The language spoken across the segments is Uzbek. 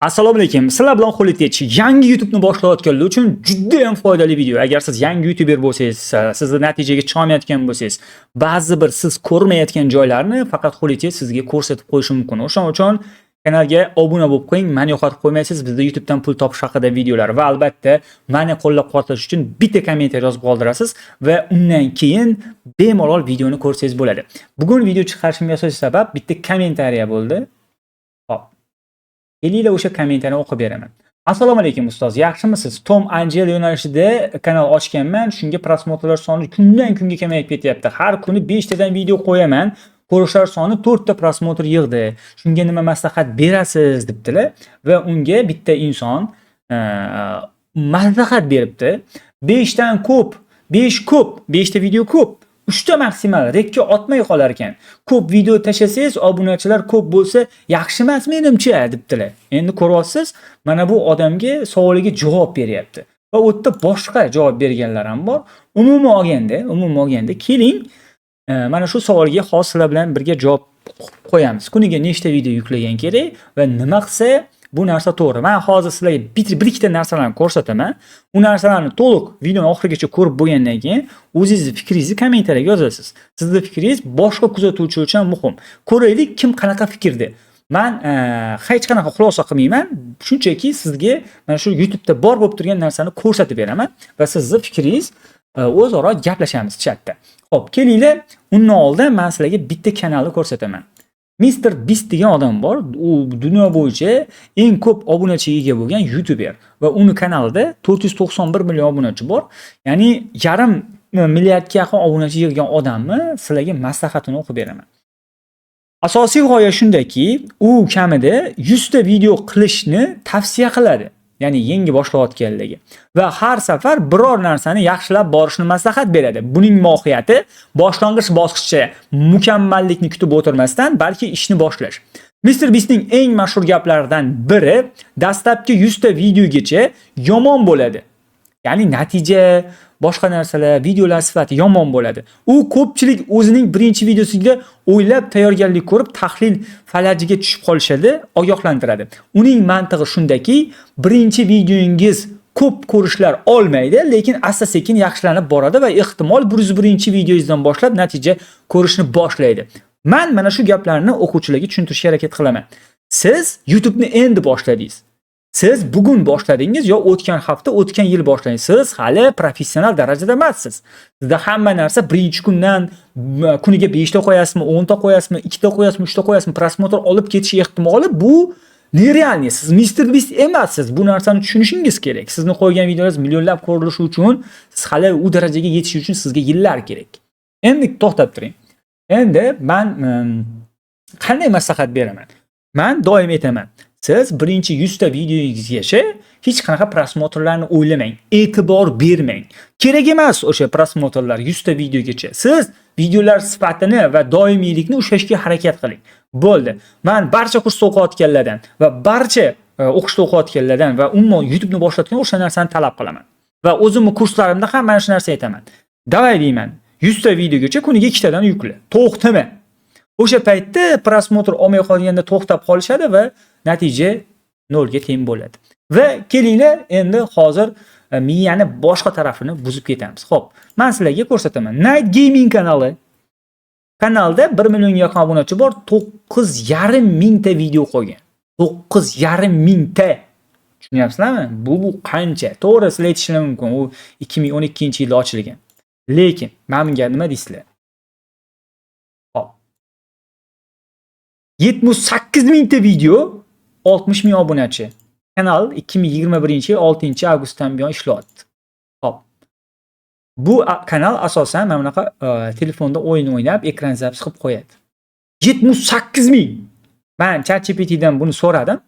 Assalomu alaykum. Sizlar bilan Holitech. Yangi YouTube'ni boshlayotganlar uchun juda ham foydali video. Agar siz yangi YouTuber bo'lsangiz, sizni natijaga chiqolmayotgan bo'lsangiz, ba'zi bir siz ko'rmayotgan joylarni faqat Holitech sizga ko'rsatib qo'yishi mumkin. O'shaning uchun kanalga obuna bo'lib qo'ying, mani yo'qotib qo'ymaysiz. Bizda YouTube'dan pul topish haqida videolar va albatta mani qo'llab-quvvatlash uchun bitta kommentariy yozib qoldirasiz va undan keyin bemalol videoni ko'rsangiz bo'ladi. Bugun video chiqarishimga asosiy sabab bitta kommentariya bo'ldi. Xo'p. Kelinglar, o'sha kommentariyani o'qib beraman. Assalomu alaykum, ustoz, yaxshimisiz? Tom Angel yo'nalishida kanal ochganman. Shunga просмотр lar soni kundan kunga kamayib ketyapti. Har kuni 5 tadan video qo'yaman. Ko'rishlar soni 4 ta просмотр yig'di. Shunga nima maslahat berasiz, debdilar va unga bitta inson maslahat beribdi. 5 dan ko'p, 5 ko'p, 5 ta video ko'p. 3 ta maksimal, рек ka otmay qolar ekan. Ko'p video tashlasangiz, obunachilar ko'p bo'lsa, yaxshi emas menimcha, debdilar. Endi ko'ryapsiz, mana bu odamga savoliga javob beryapti. Va u yerda boshqa javob berganlar ham bor. Umuman olganda keling, mana shu savolga hozir sizlar bilan birga javob qo'yamiz. Kuniga nechta video yuklagan kerak va nima qilsa bu narsa to'g'ri. Men hozir sizlarga bir ikkita narsalarni ko'rsataman. U narsalarni to'liq videoni oxirigacha ko'rib bo'lgandan keyin o'zingizni fikringizni kommentariyaga yozasiz. Sizni fikringiz boshqa kuzatuvchi uchun ham muhim. Ko'raylik, kim qanaqa fikrda. Man hech qanaqa xulosa qilmayman. Shunchaki sizga mana shu YouTube'da bor bo'lib turgan narsani ko'rsatib beraman va sizni fikringiz o'zaro gaplashamiz chatda. Xo'p, kelinglar, undan oldin men sizlarga bitta kanalni ko'rsataman. Mr. Beast degan odam bor. U dunyo bo'yicha eng ko'p obunachiga ega bo'lgan YouTuber va uni kanalida 491 million obunachi bor. Ya'ni yarim milliardga yaqin obunachi yig'gan odamni sizlarga maslahatini o'qib beraman. Asosiy g'oya shundaki, u kamida 100 ta video qilishni tavsiya qiladi. Ya'ni yangi boshlayotganlarga. Va har safar biror narsani yaxshilab borishni maslahat beradi. Buning mohiyati boshlang'ich bosqichda mukammallikni kutib o'tirmasdan, balki ishni boshlash. Mr. Beastning eng mashhur gaplaridan biri: dastlabki 100 ta videogacha yomon bo'ladi. Ya'ni natija, boshqa narsalar, videolar sifati yomon bo'ladi. U ko'pchilik o'zining birinchi videosiga o'ylab tayyorgarlik ko'rib, tahlil falajiga tushib qolishadi, ogohlantiradi. Uning mantig'i shundaki, birinchi videongiz ko'p ko'rishlar olmaydi, lekin asta-sekin yaxshilanib boradi va ehtimol 101-videongizdan boshlab natija ko'rishni boshlaydi. Men mana shu gaplarni o'quvchilarga tushuntirishga harakat qilaman. Siz YouTube'ni endi boshladingiz. Siz bugun boshladingiz yo o'tgan hafta, o'tgan yil boshladingiz. Siz hali professional darajada emassiz. Sizda hamma narsa birinchi kundan kuniga 5 ta qo'yasizmi, 10 ta qo'yasizmi, 2 ta qo'yasizmi, 3 ta qo'yasizmi, просмотр olib ketish ehtimoli bu нереальный. Siz Mr. Beast emassiz. Bu narsani tushunishingiz kerak. Sizni qo'ygan videolaringiz millionlab ko'rilishi uchun, siz hali u darajaga yetish uchun sizga yillar kerak. Endi to'xtab turing. Endi men qanday maslahat beraman? Men doim aytaman. Siz birinchi 100 ta videongizgacha hech qanaqa просмотр larni o'ylamang, e'tibor bermang. Kerak emas o'sha просмотр lar 100 ta videogacha. Siz videolar sifatini va doimiylikni ushlashga harakat qiling. Bo'ldi. Men barcha kursda o'qiyotganlardan va barcha o'qishda o'qiyotganlardan va umuman YouTube'ni boshlayotgan o'sha narsani talab qilaman. Va o'zimni kurslarimda ham mana shu narsa aytaman. Давай deyman. 100 ta videogacha kuniga ikkitadan yukla. To'xtama. O'sha paytda просмотр olmay qolganda to'xtab qolishadi va natija nolga teng bo'ladi. Va kelinglar, endi hozir miyani boshqa tarafini buzib ketamiz. Xo'p, men sizlarga ko'rsataman. Night Gaming kanali. Kanalda 1 millionga yaqin obunachi bor, 9,5 mingta video qo'ygan. 9,5 mingta. Tushunyapsizlarmi? Bu qancha? To'g'ri, sizlar aytishingiz mumkin, u 2012-yilda ochilgan. Lekin mana bunga nima deysizlar? Xo'p. 78 mingta video, 60 ming obunachi. Kanal 2021-yil 6-avgustdan buyon ishlayapti. Xo'p. Bu kanal asosan mana bunaqa telefonda o'yin o'ynab, ekran запись qilib qo'yadi. 78 ming. Men ChatGPTdan buni so'radim.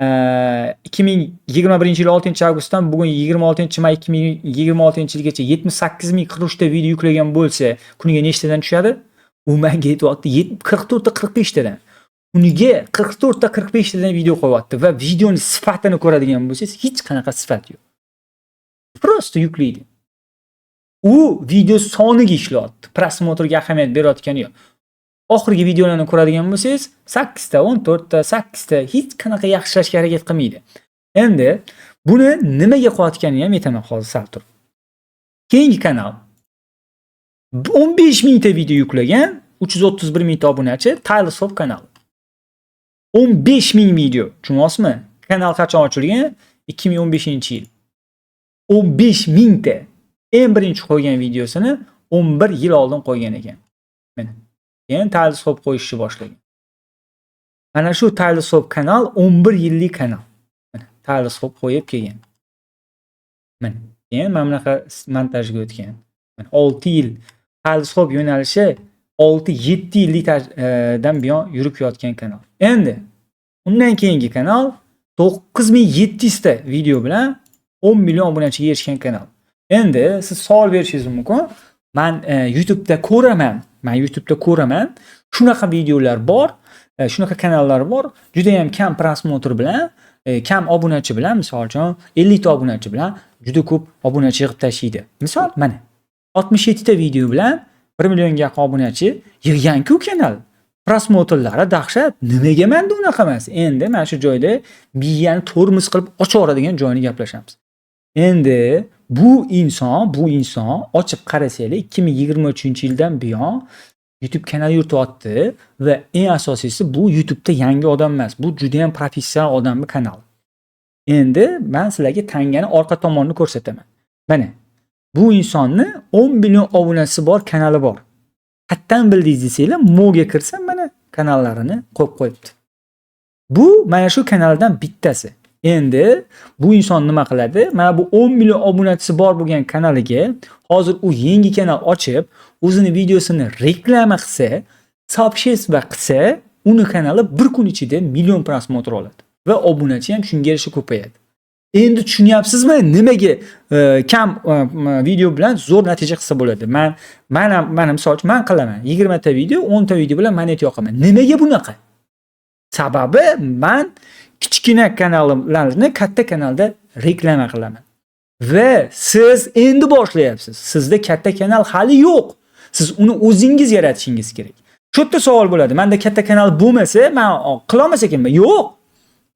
2021-yil 6-avgustdan bugun 26-may 2026-yilgacha 78 043 ta video yuklagan bo'lsa, kuniga nechtadan tushadi? U menga aytyapti, 44 ta 45 tadan. Kuniga 44 ta 45 tadan video qo'yapti va videoni sifatini ko'radigan bo'lsangiz, hech qanaqa sifat yo'q. Просто yuklaydi. U video soniga ishlayapti. Просмотр ga ahamiyat berayotgani yo'q. Oxirgi videolarni ko'radigan bo'lsangiz, 8 ta, 14 ta, 8 ta, hech qanaqa yaxshilashga harakat qilmaydi. Endi buni nimaga qilayotganini ham aytaman hozir, sal turib. Keyingi kanal 15 mingta video yuklagan, 331 mingta obunachi, Tyler Soap kanali. 15 ming video, tushunyapsizmi? Kanal qachon ochilgan? 2015-yil. 15 mingta. Eng birinchi qo'ygan videosini 11 yil oldin qo'ygan ekan. Mana. Keyin Tyler Soap qo'yishni boshlagan. Mana shu Tyler Soap kanal 11 yillik kanal. Mana, Tyler Soap qo'yib kelgan. Mana. Keyin mana bunaqa montajga o'tgan. Mana, 6 yil Tyler Soap yo'nalishi 6-7 yillik dan buyon yurib kelayotgan kanal. Endi undan keyingi kanal 9700 ta video bilan 10 million obunachiga erishgan kanal. Endi siz savol berishingiz mumkin. Man YouTube'da ko'raman. Man YouTube'da ko'raman. Shunaqa videolar bor, shunaqa kanallar bor. Juda ham kam просмотр bilan, kam obunachi bilan, misol uchun 50 ta obunachi bilan juda ko'p obunachi yig'ib tashlaydi. Misol, mana, 67 ta video bilan 1 millionga yaqin obunachi yig'gan-ku kanal. Просмотр lari dahshat. Nimaga menda unaqa emas? Endi mana shu joyda miyani tormoz qilib ochib yuboradigan joyini gaplashamiz. Endi bu inson ochib qarasanglar, 2023-yildan buyon YouTube kanal yurityapti va eng asosiysi, bu YouTube'da yangi odam emas. Bu juda ham professional odamning kanali. Endi men sizlarga tangani orqa tomonini ko'rsataman. Mana, bu insonni 10 million obunachisi bor kanali bor. Qayerdan bildingiz desanglar, Moga kirsam, mana, kanallarini qo'yib qo'yibdi. Bu mana shu kanaldan bittasi. Endi bu inson nima qiladi? Mana bu 10 million obunachisi bor bo'lgan kanaliga hozir u yangi kanal ochib, o'zini videosini reklama qilsa, сообщество qilsa, uni kanali bir kun ichida million просмотр oladi va obunachi ham shunga yarasha ko'payadi. Endi tushunyapsizmi, nimaga kam video bilan zo'r natija qilsa bo'ladi? Man ham, mana, misol uchun, man qilaman 20 ta video, 10 ta video bilan monet yoqaman. Nimaga bunaqa? Sababi, man kichkina kanallarni katta kanalda reklama qilaman. Va siz endi boshlayapsiz. Sizda katta kanal hali yo'q. Siz uni o'zingiz yaratishingiz kerak. Shu yerda savol bo'ladi. Menda katta kanal bo'lmasa, men qilolmas ekanman. Yo'q.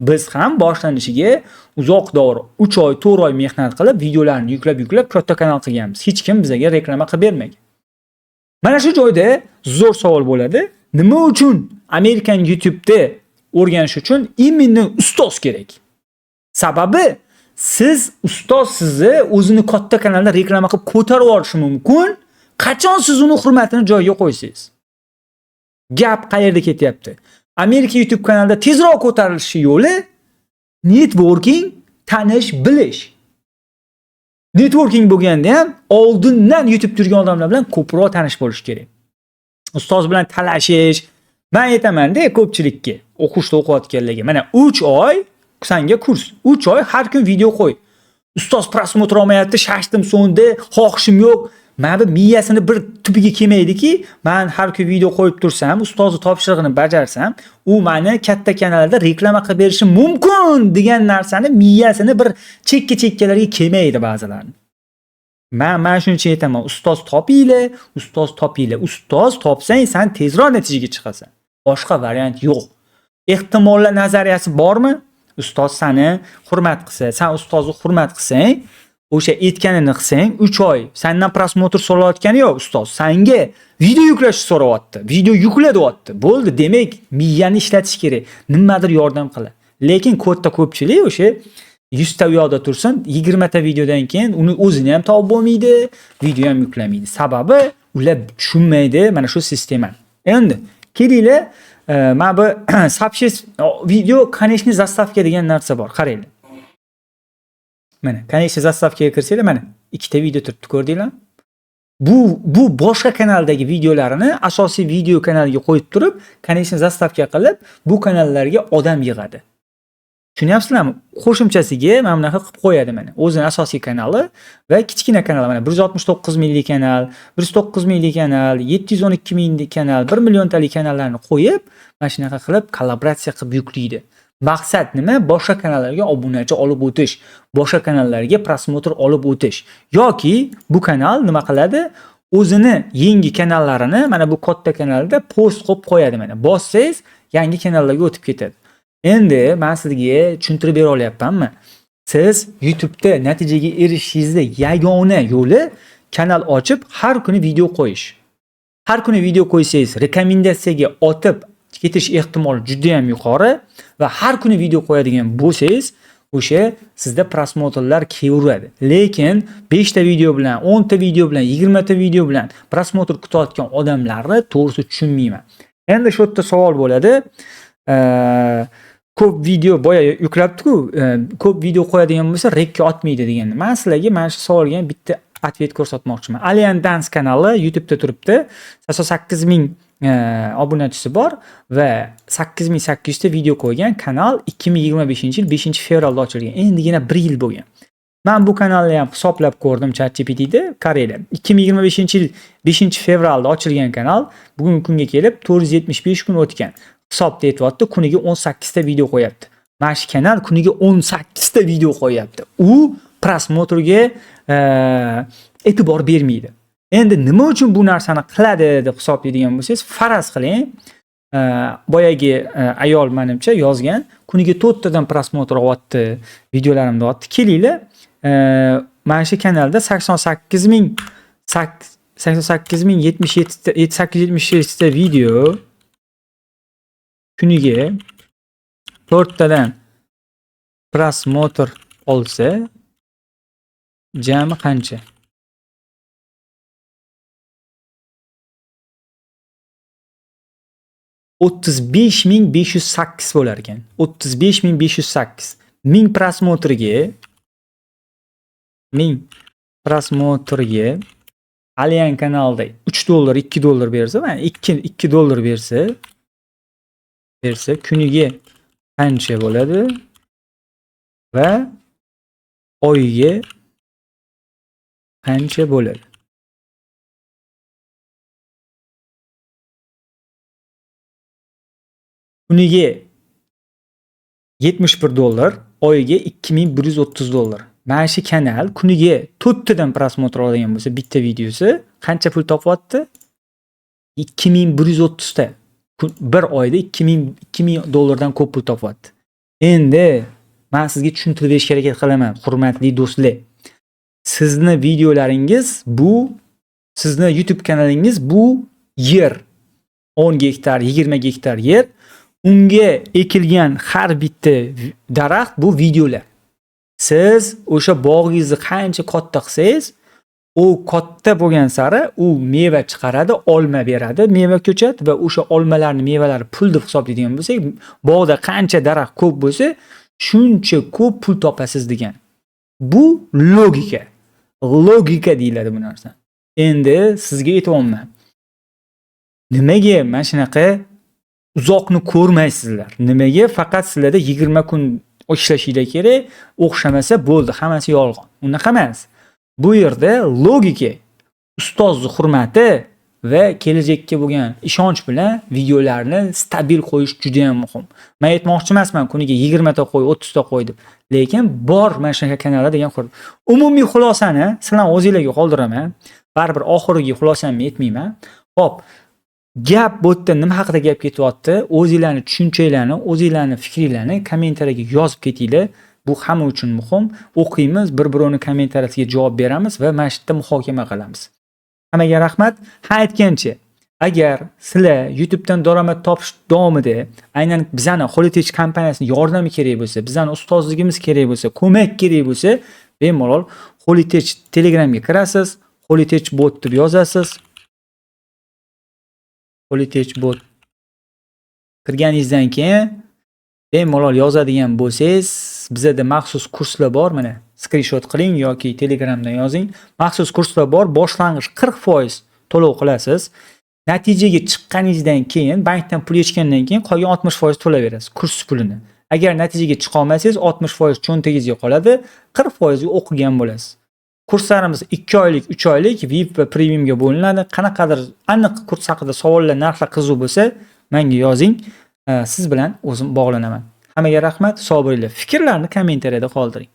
Biz ham boshlanishiga uzoq davr, 3 oy, 4 oy mehnat qilib, videolarni yuklab-yuklab katta kanal qilganmiz. Hech kim bizga reklama qilib bermagan. Mana shu joyda zo'r savol bo'ladi. Nima uchun Amerikan YouTube'da o'rganish uchun именно ustoz kerak? Sababi, siz, ustoz sizni o'zini katta kanalda reklama qilib ko'tarib yuborishi mumkin. Qachon siz uni hurmatini joyiga qo'ysangiz. Gap qayerda ketyapti? Amerika YouTube kanalida tezroq ko'tarilishi yo'li networking, tanish, bilish. Networking bo'lganda ham oldindan YouTube turgan odamlar bilan ko'proq tanish bo'lish kerak. Ustoz bilan talashish, men aytaman-da ko'pchilikka, o'qishda o'qiyotganlarga, mana, 3 oy sanga kurs, 3 oy har kun video qo'y. Ustoz просмотр olmayapti, shashdim so'ndi, xohishim yo'q. Mana bu miyasini bir tubiga kelmaydiki, men har kun video qo'yib tursam, ustozni topshirig'ini bajarsam, u meni katta kanalda reklama qilib berishi mumkin degan narsani miyasini bir chekka-chekkalariga kelmaydi ba'zilarni. Men mana shuning uchun aytaman, ustoz topinglar, ustoz topinglar. Ustoz topsang, sen tezroq natijaga chiqasan. Boshqa variant yo'q. Ehtimollar nazariyasi bormi? Ustoz seni hurmat qilsa, sen ustozni hurmat qilsang, o'sha aytganini qilsang, 3 oy sendan просмотр so'rayotgani yo'q ustoz. Senga video yuklashni so'rayapti. Video yukla deyapti. Bo'ldi, demak, miyani ishlatish kerak. Nimadir yordam qiladi. Lekin katta ko'pchilik o'sha 100 ta u yoqda tursin, 20 ta videodan keyin uni o'zini ham topib bo'lmaydi, video ham yuklamaydi. Sababi, ular tushunmaydi mana shu sistemani. Endi kelinglar, mana bu сообщество, video, конечный заставка degan narsa bor. Qaranglar. Mana, конечный заставка ga kirsanglar, mana, ikkita video turibdi, ko'rdinglarmi? Bu boshqa kanaldagi videolarini asosiy video kanaliga qo'yib turib, конечный заставка qilib, bu kanallarga odam yig'adi. Tushunyapsizlarmi? Qo'shimchasiga mana bunaqa qilib qo'yadi, mana. O'zini asosiy kanali va kichkina kanal, mana, 169 minglik kanal, 109 minglik kanal, 712 minglik kanal, 1 milliontalik kanallarni qo'yib, mana shunaqa qilib kollaboratsiya qilib yuklaydi. Maqsad nima? Boshqa kanallarga obunachi olib o'tish, boshqa kanallarga просмотр olib o'tish. Yoki bu kanal nima qiladi? O'zini yangi kanallarini mana bu katta kanalda post qo'yib qo'yadi mana. Bossangiz yangi kanallarga o'tib ketadi. Endi men sizga tushuntirib bera olyapmanmi? Siz YouTube'da natijaga erishishingizni yagona yo'li kanal ochib har kuni video qo'yish. Har kuni video qo'ysangiz rekomendatsiyaga otib ketish ehtimoli juda ham yuqori va har kuni video qo'yadigan bo'lsangiz o'sha sizda просмотр lar kelaveradi. Lekin 5 ta video bilan, 10 ta video bilan, 20 ta video bilan просмотр kutayotgan odamlarni to'g'risi tushunmayman. Endi shu yerda savol bo'ladi. Ko'p video boya yuklabdi-ku, ko'p video qo'yadigan bo'lsa rekka otmaydi degan. Men sizlarga mana shu savolga ham bitta ответ ko'rsatmoqchiman. Alien Dance kanali YouTube'da turibdi. 88 ming obunachisi bor va 8800 ta video qo'ygan kanal 2025-yil 5-fevralda ochilgan. Endigina 1 yil bo'lgan. Men bu kanalni ham hisoblab ko'rdim ChatGPT'da, qaranglar. 2025-yil 5-fevralda ochilgan kanal bugungi kunga kelib 475 kun o'tgan. Hisobda aytyapti, kuniga 18 ta video qo'yapti. Mana shu kanal kuniga 18 ta video qo'yapti. U просмотр ga e'tibor bermaydi. Endi nima uchun bu narsani qiladi deb hisoblaydigan bo'lsangiz, faraz qiling. Boyagi ayol menimcha yozgan, kuniga 4 tadan просмотр olyapti, videolarimni olyapti. Kelinglar, mana shu kanalda 88 077 ta 877 ta video kuniga 4 tadan просмотр olsa jami qancha? 35 508 bo'lar ekan. 35 508. 1000 просмотр ga 1000 просмотр ga Alien kanalida 3 dollar, 2 dollar bersa, mana 2 dollar bersa kuniga qancha bo'ladi? Va oyiga qancha bo'ladi? Kuniga 71 dollar, oyiga 2130 dollar. Mana shu kanal kuniga 4 tadan просмотр oladigan bo'lsa, bitta videosi qancha pul topyapti? 2130 ta. Bir oyda 2000 dollardan ko'p pul topyapti. Endi men sizga tushuntirib berishga harakat qilaman, hurmatli do'stlar. Sizni videolaringiz bu, sizni YouTube kanalingiz bu yer. 10 gektar, 20 gektar yer. Unga ekilgan har bitta daraxt bu videolar. Siz o'sha bog'ingizni qancha katta qilsangiz, u katta bo'lgan sari u meva chiqaradi, olma beradi, meva ko'chat va o'sha olmalarni mevalari pul deb hisoblaydigan bo'lsak, bog'da qancha daraxt ko'p bo'lsa, shuncha ko'p pul topasiz degan. Bu logika. Logika deyiladi bu narsa. Endi sizga aytyapman. Nimaga mana shunaqa uzoqni ko'rmaysizlar? Nimaga faqat sizlarda 20 kun ishlashinglar kerak, o'xshamasa bo'ldi, hammasi yolg'on. Unaqa emas. Bu yerda logika, ustozni hurmati va kelajakka bo'lgan ishonch bilan videolarni stabil qo'yish juda ham muhim. Men aytmoqchi emasman kuniga 20 ta qo'y, 30 ta qo'y deb. Lekin bor mana shunaqa kanallar degan ko'rdim. Umumiy xulosani sizlar o'zingizlarga qoldiraman. Baribir oxirgi xulosamni aytmayman. Xo'p, gap bu yerda nima haqida gap ketyapti? O'zingizlarning tushunchalaringni, o'zingizlarning fikringlarni kommentariyaga yozib ketinglar. Bu hamma uchun muhim. O'qiymiz, bir-birovning kommentariyasiga javob beramiz va mana shu yerda muhokama qilamiz. Hammaga rahmat. Ha, aytgancha, agar sizlar YouTube'dan daromad topish davomida aynan bizani Holitech kompaniyasining yordami kerak bo'lsa, bizani ustozligimiz kerak bo'lsa, ko'mak kerak bo'lsa, bemalol Holitech Telegramga kirasiz, Holitech bot deb yozasiz. Holitech bot kirganingizdan keyin bemalol yozadigan bo'lsangiz, bizada maxsus kurslar bor, mana screenshot qiling yoki Telegramdan yozing. Maxsus kurslar bor, boshlang'ich 40% to'lov qilasiz. Natijaga chiqqaningizdan keyin, bankdan pul yechgandan keyin qolgan 60% to'lab berasiz kurs pulini. Agar natijaga chiqa olmasangiz, 60% cho'ntagingizga qoladi, 40% ga o'qigan bo'lasiz. Kurslarimiz 2 oylik, 3 oylik VIP va premiumga bo'linadi. Qanaqadir aniq kurs haqida savollar, narxlar qiziq bo'lsa, menga yozing. Siz bilan o'zim bog'lanaman. Hammaga rahmat, sog' bo'linglar. Fikrlarni kommentariyada qoldiring.